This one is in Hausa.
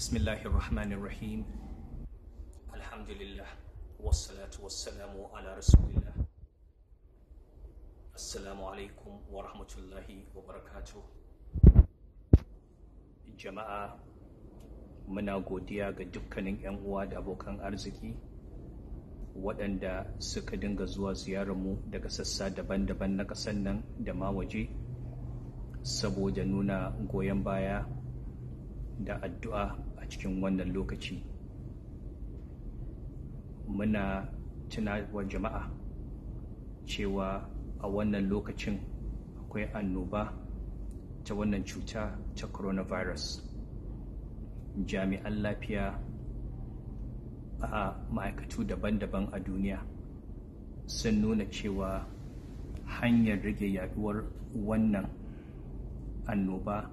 Bismillahir Rahmanir Rahim. Alhamdulillah. Wassalatu wassalamu ala Rasulillah. Assalamu alaikum wa rahmatullahi wa barakatuh. Jama'a, muna godiya ga dukkanin 'yan uwa da abokan arziki waɗanda suka dinga zuwa ziyararmu daga sassa daban-daban na ƙasar nan da ma waje saboda nuna goyon baya da addu'a a cikin wannan lokaci. Muna tunawa jama'a cewa a wannan lokacin akwai annoba ta wannan cuta ta coronavirus. Jami'an lafiya a ma'aikatu daban-daban a duniya sun nuna cewa hanyar rage yaduwar wannan annoba